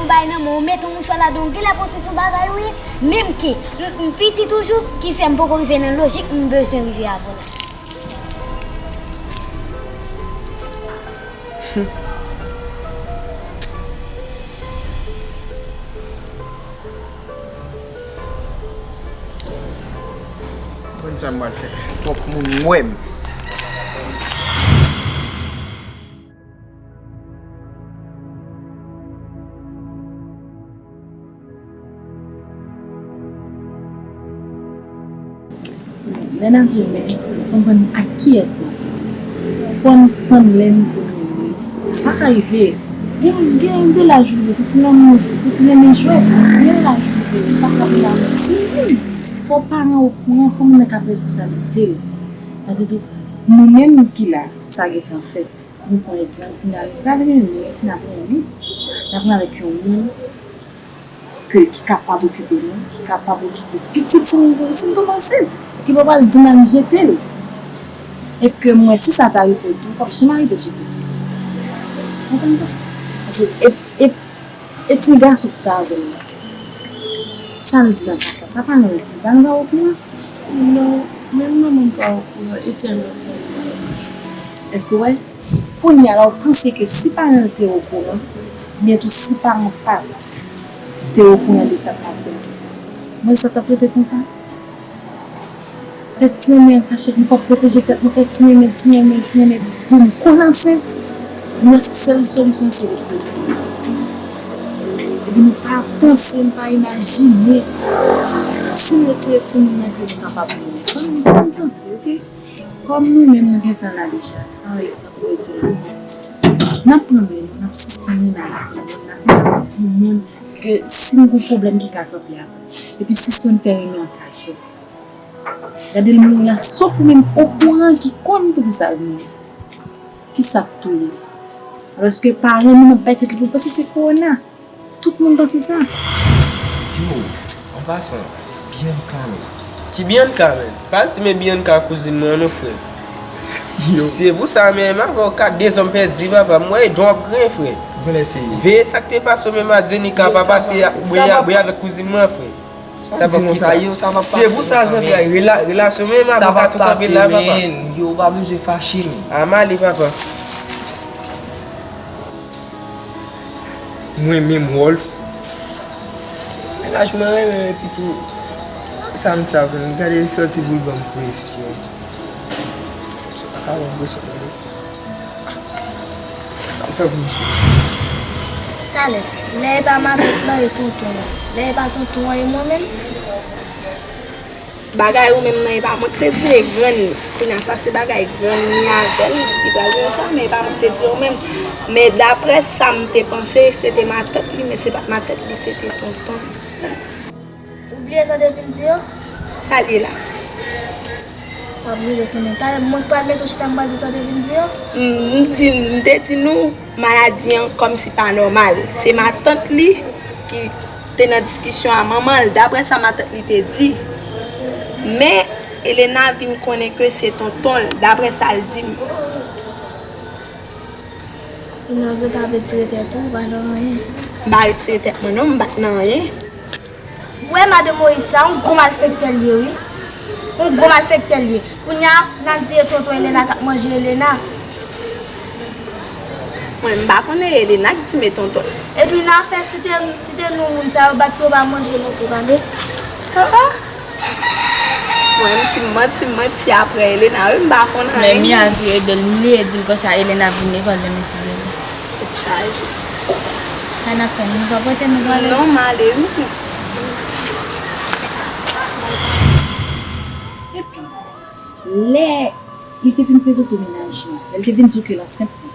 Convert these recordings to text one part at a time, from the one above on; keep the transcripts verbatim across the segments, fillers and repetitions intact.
Yon bagay nan men w, mete yon mouchwa ladan w, genlè panse se yon bagay ou ye. Menm ke m, m piti toujou, ki fè m poko rive nan lojik m bezwen rive avan la. Konn sa m pral fè. Twòp moun wè m. Lè n ap renmen, fò n konn ak kiyès n ap renmen. Fò n tann lè n pou n renmen. Sa ka rive. Gen, gen de laj ou rive, se ti lanmou, se ti renmen jwèt. Gen laj ou rive, ou pa ka renmen avèk timoun. Fò paran okouran, fò moun nan ka pran responsablite l. Paske tou, nou menm ki la, sa gentan fèt. Nou pran egzanp, kounye a, nou pral renmen, si n ap renmen, n ap renmen avèk yon moun ke, ki kapab okipe nou, ki kapab okipe pitit si m, si m tonbe ansent, ki pa pral di m al jete l. E ke mwen, si sa ta rive tou, p ap janm arive jete l. Ou konprann sa? Paske e, e, e ti gason ki ta avè l la, sa l di nan ka sa, sa paran l di, paran l pa okouran? Non, menm manman m pa okouran, e sèl mwen k konn sa. Èske w wè? Kounye a la, w panse ke si paran l te okouran, oubyen tou si paran pa te okouran de sa k pase a, mwen sa t ap rete konsa? Fè ti renmen an kachèt, nou p ap pwoteje tèt nou, fè ti renmen, ti renmen, ti renmen, pou m konn ansent, nou wè sèl solisyon se retire timoun nan. Epi nou pa panse, nou pa imajine, si n retire timoun nan, ke nou kapab renmen. Fò n, fò n panse, oke? Kòm nou menm nou gentan la deja, sa vle di sa pou rete nou. N ap pran men nou, n ap sispann renmen ak timoun, n ap renmen ak yon moun ke si n gen yon pwoblèm ki ka kanpe avè l. Epi sispann fè renmen an kachèt. Gade l mouri la, sof ou menm okouran ki konn poukisa l mouri. Kisa k touye l? Alòske paran nou menm bay tèt li pou l panse se kowona. Tout moun panse sa. Yo, an pasan, Bianca menm. Ki Bianca menm? Pa di men Bianca kouzin mwen an non, frè. Yo. Se pou sa menm avè w ka dezòm pèdi, papa. M wè don ap griyen, frè. Veye sa k te pase w menm a Denica, pa pase bwè avèk kouzin mwen an, frè. Sa p ap pase menm, papa. Sa p ap pase menm. Yo, pa bezwen fache menm. A m ale, papa. Mwen menm, Wolf. Mennaj mwen renmen m epi tou, sa m sa vle, gade li sòti pou l ban m presyon. Sa pa ka ban m presyon, tande. Sa m fè pou misye. Talè, lè e pa matant lan e tonton an, lè e pa tonton an e mwen menm. Bagay ou menm nan, e pa mwen k te di e grann li. Kounye a, sa se bagay grann li avè l, li pral jwenn sa, men e pa mwen k te di yo menm. Men daprè sa m te panse, se te matant li, men se pa t matant li, se te tonton. Ou bliye sa w te vin di yo? Sa l ye la? W ap rive konnen. Talè, mwen k pral mete w chita, m pral di w sa w te vin di yo? M, m di, m te di nou, maladi an kòmsi pa nòmal. Se matant li ki te nan diskisyon a manman l, daprè sa matant li te di. Men, Elena vin konnen ke se tonton l, daprè sa l di m. Elena, ou gentan ap retire tèt ou, ou pa nan anyen. M pa retire tèt mwen non, m pa t nan anyen. Ou wè madanm Moyiz sa, yon gwo malfektè l ye, wi. Yon gwo malfektè l ye. Kounye a, n a di e tonton Elena k ap manje Elena. Mwen, m pa konnen, Elena k di m e tonton. Edwina, fè si te, si te nou moun sa yo bat pye w pa manje non, pou tande. Ah, ah. Mwen, si m manti, m manti apre Elena, wi, m pa konn anyen. Men Mia vire do l, m bliye di l konsa Elena ap vin lekòl demen si Dye vle. Tèt chaje. Sa n ap fè, nou pa pote nou prale? Non, m ale, wi. Epi, lè li te vin prezante w mennaj li, lè l te vin di w ke l ansent li,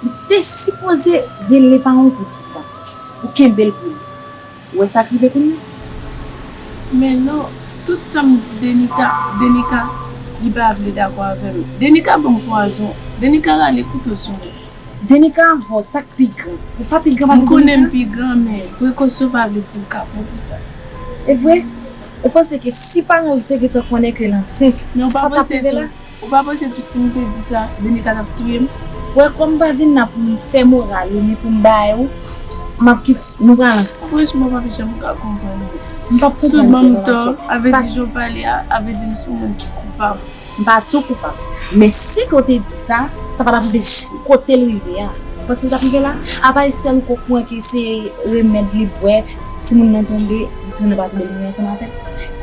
ou te sipoze rele paran w pou di sa. Ou kenbe l pou li. Ou wè sa k rive kounye a? Men non, tout sa m di Denica, Denica, li pa vle dakò avè m. Denica ban m pwazon. Denica rale kouto sou mwen. Denica avè w, sa k pi gran? Ou pa pi gran pase Denica? M konnen m pi gran, men prekosyon pa vle di m ka pran pou sa. E vre? Ou panse ke si paran l te gentan konnen ke l ansent, sa t ap rive la? Ou pa panse tou si m te di sa, Denica t ap touye m? Wè, kòm m pa vin la pou m fè moral ou, ni pou m bay ou, M ap kit-, nou pral ansanm. Franchman, m p ap janm ka konprann ou. M p ap konprann. Si w ban m tò, avè di jan w pale a, avè di m se yon moun ki koupab. M pa di w koupab. Men si ke w te di sa, sa pa t ap rive j-, kote l rive a. Ou panse l t ap rive la? Apa e sèl kokouen ki se remèd li bwè, timoun nan tonbe, li tounen pa tonbe, li vini ansanm avè l.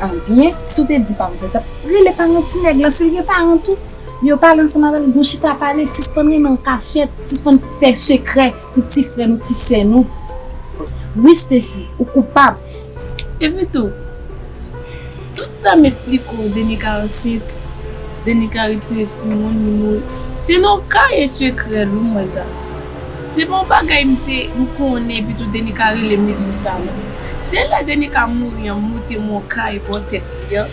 Anbyen, si w te di pa m sa, l t ap rele paran ti nèg lan, si l gen paran tou, yo pale ansanm avè l, gon chita pale, sispann renmen an kachèt, sispann fè sekrè pou ti frè nou, ti sè nou. Wi, Stacy, ou koupab. Epi tou, tout sa m esplike w, Denika ansent, Denika retire timoun, li mouri. Se nan yon kaye sekrè l wi m wè sa. Se pa yon bagay m te, m konnen, epi tou Denika rele m, li di m sa non. Se lè Denika mouri an, m moute m yon kaye bò tèt li an.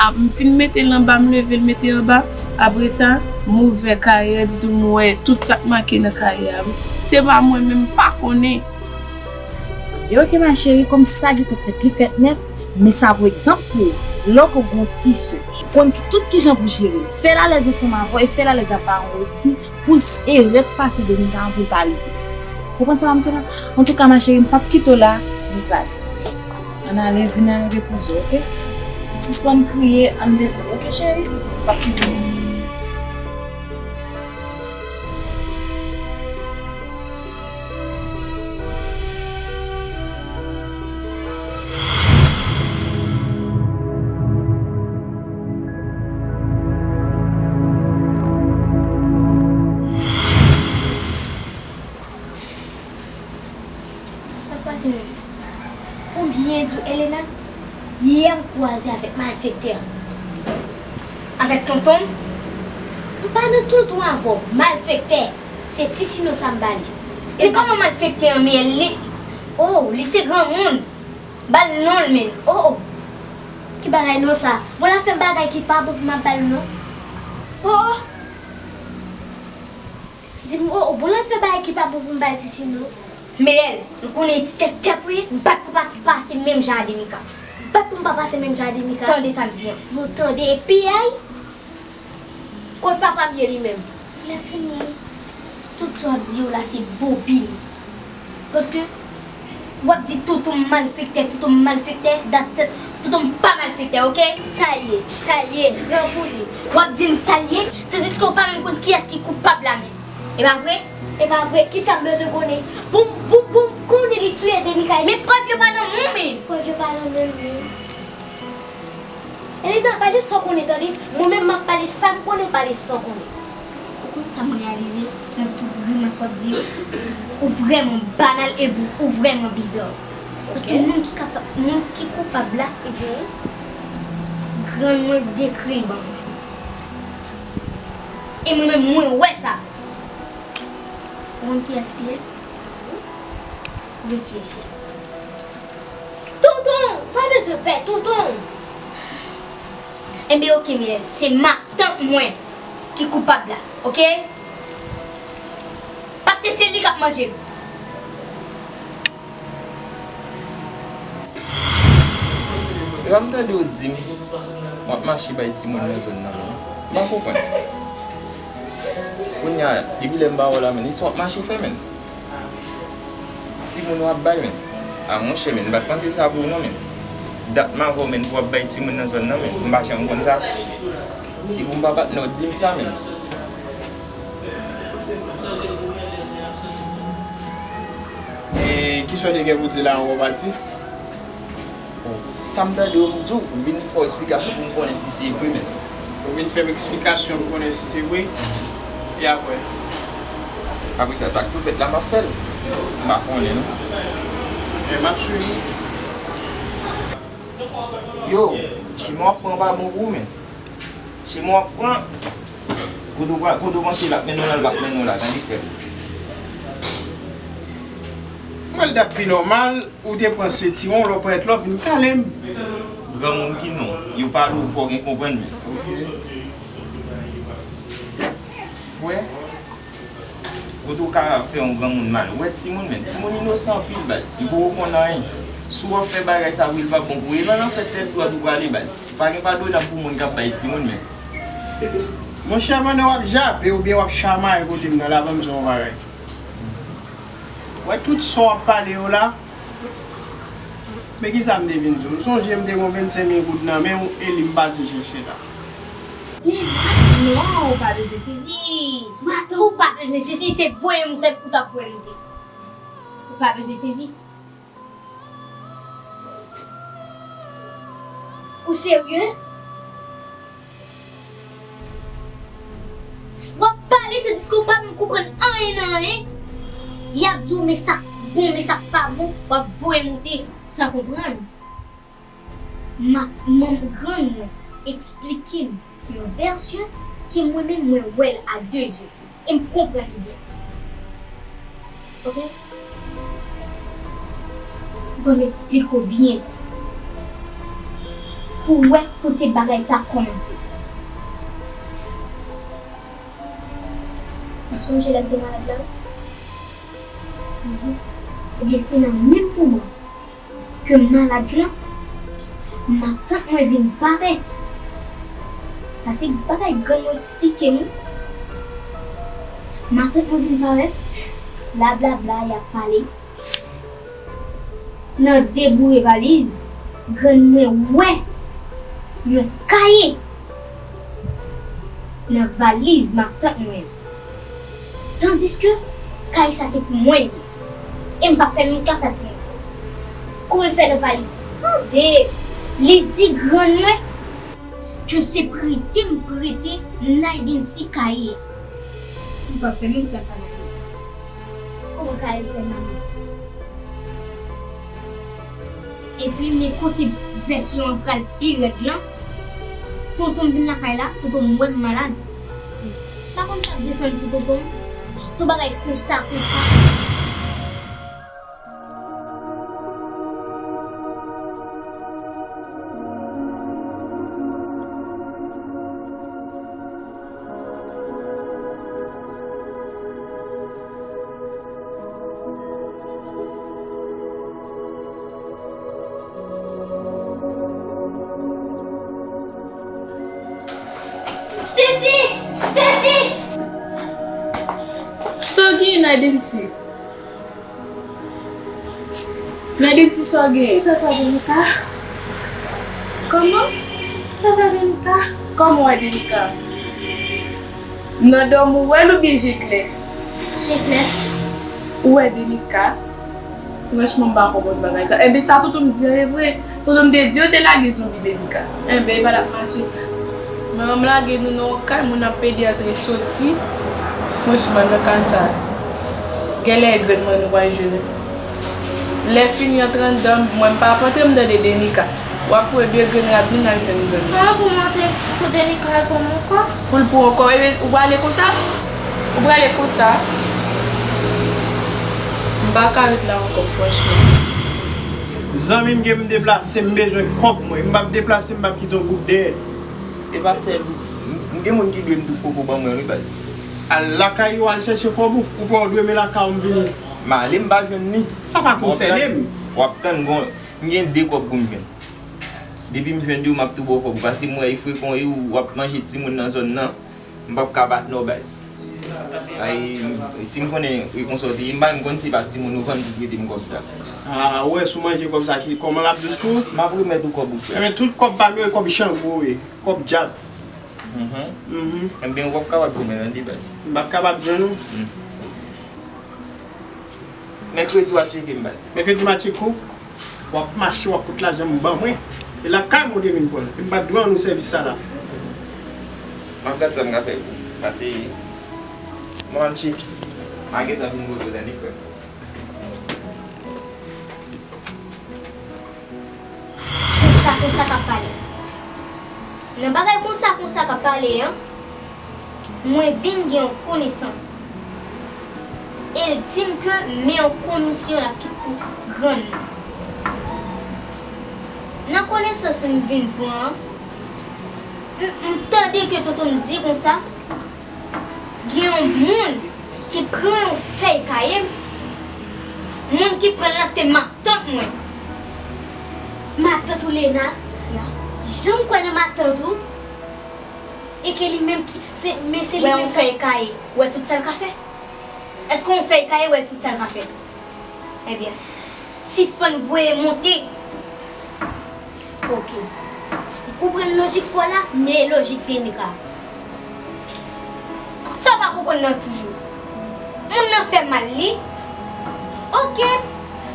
A, m fin mete l anba, m leve l mete anba. Apre sa, m ouvè kaye a, epi tou m wè tout sa k make nan kaye a wi. Se pa mwen menm, m pa konnen. Ebyen, oke, ma chérie, kòm sa gentan fèt, li fèt nèt, men sa pou egzanp pou ou. Lè w gon ti sè, konn ki, tout kijan pou jere l. Fè l alèz ansanm avè w e fè l alèz ak paran w osi, pou l s-, erè k pase Denika an pou l pa rive. Konprann sa m di w la? Antouka, ma chérie, m p ap kite w la, li pale. Ann ale, vin al repoze w, oke? Sispann kriye, ann desann, oke, cheri? M p ap kite w. Sa k pase menm? Ou byen di w, Elena, yè m kwaze avèk malfektè an. Avèk tonton m? M pa nan tonton avè w, malfektè. Se ti sino sa m ba li. Men kòman malfektè an, men li, oh, li se granmoun. Ba l non l, men, oh, oh. Ki bagay non sa? Bon, l ap fè m bagay ki pa bon pou m ap ba l non? Oh, oh. Di m, oh, oh, bon, l ap fè bagay ki pa bon pou m ba l ti sino. Meyèl, m konnen ti tèt tèt ou ye, bat pou pa pase menm jan a Denika. Bat pou m pa pase menm jan a Denika. Tande sa m di an. Bon, tande, epi ay. Kot papa m ye li menm? Lè fini, tout sa w ap di yo la se bobin. Paske w ap di tonton m malfektè, tonton m malfektè, that's it. Tonton m pa malfektè, oke? Sa l ye, sa l ye, gran pou li. W ap di m sa l ye, tandiske w pa menm konn kiyès ki koupab la menm. E pa vre? E pa vre, kisa m bezwen konnen? Pou m, pou, pou m konnen li touye Denika. Men prèv yo pa nan men w, men. Prèv yo pa nan men m, men. Elena, pale sa w konnen, tande. Mwen menm, m ap pale sa m konnen, pale sa w konnen. Ou konn sa m reyalize nan tout grimas w ap di yo? Ou vrèman banal e ou, ou vrèman biza. Paske moun ki kapa-, moun ki koupab la, grann mwen dekri l ban mwen. E mwen menm, mwen wè sa. Ou konn kiyès li ye? Reflechi. Tonton, pa bezwen pè, tonton. Enben, oke, Meyèl, se matant mwen ki koupab la, oke? Paske se li k ap manje m. Epa m tande w di m w ap mache bay timoun nan zòn nan, non. M pa konprann. Kounye a, depi lè m pa wè w la, menn, kisa w ap mache fè, menn? Timoun w ap bay, menn. A, monchè, menn, m pa t panse sa pou ou, non, menn. Dat m avè w, menn, pou w ap bay timoun nan zòn nan, menn. M pa janm konn sa. Si pou m pa patnè w, di m sa, menn. E kisa w te gen pou di la anvan w pati? Bon, sa m tande w, m di w, m vin fè w eksplikasyon pou m konnen si se vre menm. Ou vin fè m eksplikasyon pou konnen si se vre? E apre? Apre sa, sa k pou fèt la, m ap fè l. M pa konnen, non. E m ap swiv ou. Yo, chimen w ap pran pa bon pou ou menm. Chimen w ap pran. Kote w pa, kote w panse l ap mennen w la, l p ap mennen w la, tande frè m. Mwen, l t ap pi nòmal, ou te pran sentiwon w, lè w parèt la, w vin kale m. Granmoun ki non, yo pale w, fò w gen konprann men. Ok. Wè. Kote w ka fè yon granmoun mal. Ou wè timoun menm. Timoun inosan anpil baz. Li poko konn anyen. Si w ap fè bagay sa pou li pa bon pou ou, e nan lanfè tèt dwat ou prale baz. Pa gen padonab pou moun k ap bay timoun menm. Monchè, pandan w ap jape oubyen w ap chamaye kote m nan la, ban m di w yon bagay. Wè tout sa w ap pale yo la, men kisa m te vin di w? M sonje m te gen vennsenk mil goud nan men w, e li m pase chèche la. Non, ou pa bezwen sezi. Ou pa bezwen sezi, se voye moute ou t ap voye moute. Ou pa bezwen sezi. Ou serye? W ap pale tandiske w pa menm konprann anyen nan anyen. Y ap di w men sa k bon, men sa k pa bon, w ap voye moute san konprann. Ma, manm grann mwen eksplike m yon vèsyon ke mwen menm mwen wè l a de zye e m konprann li byen. Oke? Ban m eksplike w byen pou w wè kote bagay sa kòmanse. Ou sonje lè m te malad la? Ebyen, se nan menm moman ke malad lan, matant mwen vin parèt. Sa se bagay grann mwen eksplike m wi. Matant mwen vin parèt, blablabla, y ap pale. Nan deboure valiz, grann mwen wè yon kaye nan valiz matant mwen an. Tandiske kay sa se pou mwen li ye. E m p ap fè menm klas a timoun. Kòman l fè nan valiz? Tande! Li di grann mwen ke se prete m prete Naidency kaye a. M p ap fè menm klas avèk li. Kòman kaye l fè nan men? Epi men kote vèsyon an pral pi rèd lan. Tonton m vin lakay la, tonton m wè m malad. Pa konn sa k desann sou tonton m. Se yon bagay konsa, konsa. Stacy! Stacy! Sa w genyen, Naidency? Naidency, sa w genyen? Sa w ta Denika? Kòman? Sa w ta Denika? Kòman w wè Denika? Nan dòmi w wè l oubyen je klè? Je klè. Ou wè Denika? Franchman, m pa konprann bagay sa. Enben, sa tonton m di an e vre. Tonton m te di yo te lage zonbi Denika. Enben, e pa t ap mache. Manman m lage nou nan yon kay, moun ap pede antre soti. Franchman, nan ka sa, genlè e grenn mwen nou pral jere. Lè fini antre anndan, mwen m p ap antre, m tande Denika. W ap pran de grenn rad nou n al jwenn grann. Mwen pou m antre pou Denika al pran m yon kò. Pou l pran yon kò, e ou prale konsa? Ou prale konsa? M pa ka ret la ankò, franchman. Zanmi m, ke m deplase, m bezwen kòb mwen. M p ap deplase, m p ap kite yon goud dèyè. E pa sèl ou. M gen moun ki dwe m tou poko ban mwen wi baz. Al lakay ou al chèche kòb ou. Ou pa w dwe m e lakay ou m vini. M ale m pa jwenn li. Sa pa konsène m. W ap tann gon, m gen de kòb pou m jwenn. Depi m jwenn yo, m ap tou ba w kòb ou. Paske m wè e frekan w ye, w ap manje timoun nan zòn nan. M p ap ka bat non baz. Ay, si m konnen e konsa w te ye, m pa menm konn si pa timoun ou vann pou prete m kòb sa. A, ou wè si w manje kòb sa ki kòman l ap dous pou ou? M ap remèt ou kòb ou frè. Enben tout kòb pa m yo e kòb jango ye, kòb dyab. Mhm. Mhm. Enben w p ap kapab jwenn mwen tande baz. M p ap kapab jwenn ou? Mèkredi w a tcheke m baz. Mèkredi m a tcheke w? W ap mache, w ap fout lajan m ban mwen. E lakay mwen w te vin pran l. E m pa t dwe rann ou sèvis sa la. M ap gad sa m ka fè pou ou. Pase, mwen m tcheke. M a gentan vin kote w tande frè m. Konsa, konsa k ap pale. Nan bagay konsa, konsa k ap pale an, mwen vin gen yon konesans. E l di m ke men yon komisyon l ap kite pou grann nan. Nan konesans m vin pran an, m, m tande ke tonton m di konsa, gen yon moun ki pran yon fèy kaye m, moun ki pran l lan se matant mwen. Matant ou Lena? Ya. Jan m kwè nan matant ou? E ke li menm ki, se, men se li menm k ap. Wè yon fèy kaye, wè tout sa l ka fè? Èske yon fèy kaye wè tout sa l ka fè? Ebyen, sispann voye monte. Ok. M konprann lojik pa w la, men lojik Denika. Sa w pa konprann nan toujou. Moun nan fè mal li. Ok.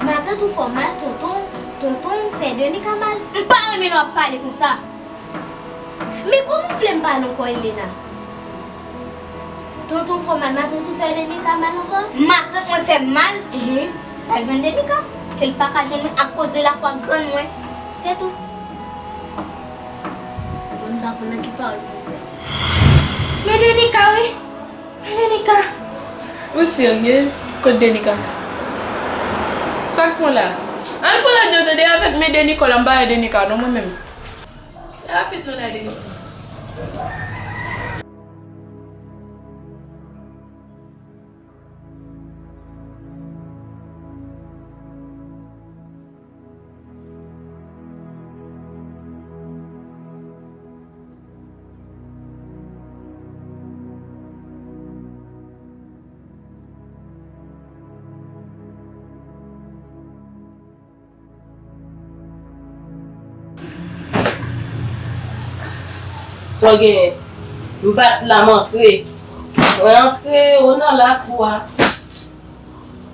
Matant ou fè w mal, tonton, tonton w fè Denika mal. M pa renmen lè w ap pale konsa. Men kòman w vle m pale ankò, Elena? Tonton fè w mal, matant ou fè Denika mal ankò? Matant mwen fè m mal? Mhm. L al jwenn Denika, ke l pa ka jwenn mwen akoz de lafwa grann mwen. Se tou. Mwen m pa konn nan ki pawòl pou m kwè. Men Denika wi. Men Denika. Ou seryez? Kot Denika? Sa k pran la? Al pran lòt yo tande avèk men Denika la, m pa wè Denika non mwen menm. Rapid non Nadine isi. Sa w genyen? M pa t la, m antre. Mwen antre, ou nan lakou a.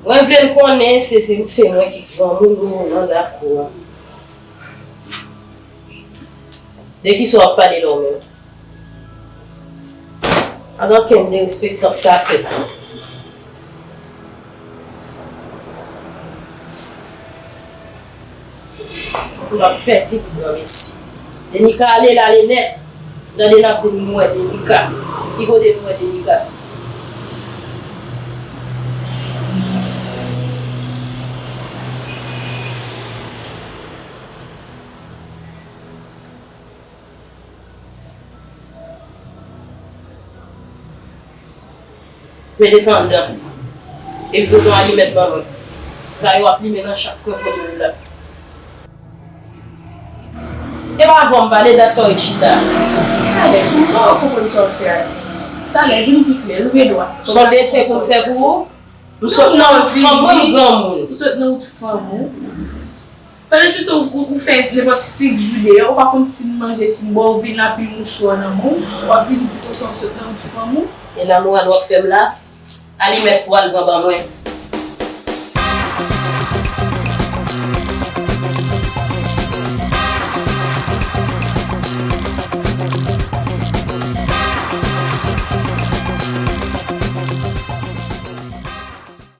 Mwen vle m konnen se, se, se mwen ki granmoun ou nan lakou a. De kisa w ap pale la w menm? Pa gen okenn derespektan k ka fèt. Ou ap pèdi pou granmesi. Denika ale, l ale nèt. Tande n ap di nou wè Denika. Ki kote nou wè Denika? Mete sa anndan. Epi pote yon alimèt ban mwen. Sa yo ap limen nan chak kwen kote w la. E pa avè w m pale, dat sa w ret chita. Talè, m pa konprann sa w fè a. Talè, vin pi klè, rive dwat. S on desen pou m fè pou ou? M sot nan yon fanm, mwen m granmoun. M sot nan wout fanm ou. Pandan se tan ou, ou fè nenpòt senk jou deyò, ou pa konn si m manje, si m bwè, ou vin la, pil mouchwa nan men w, w ap vin di konsa m sot nan wout fanm ou. E lamoral w ap fè m la, alimèt pral pran ban mwen.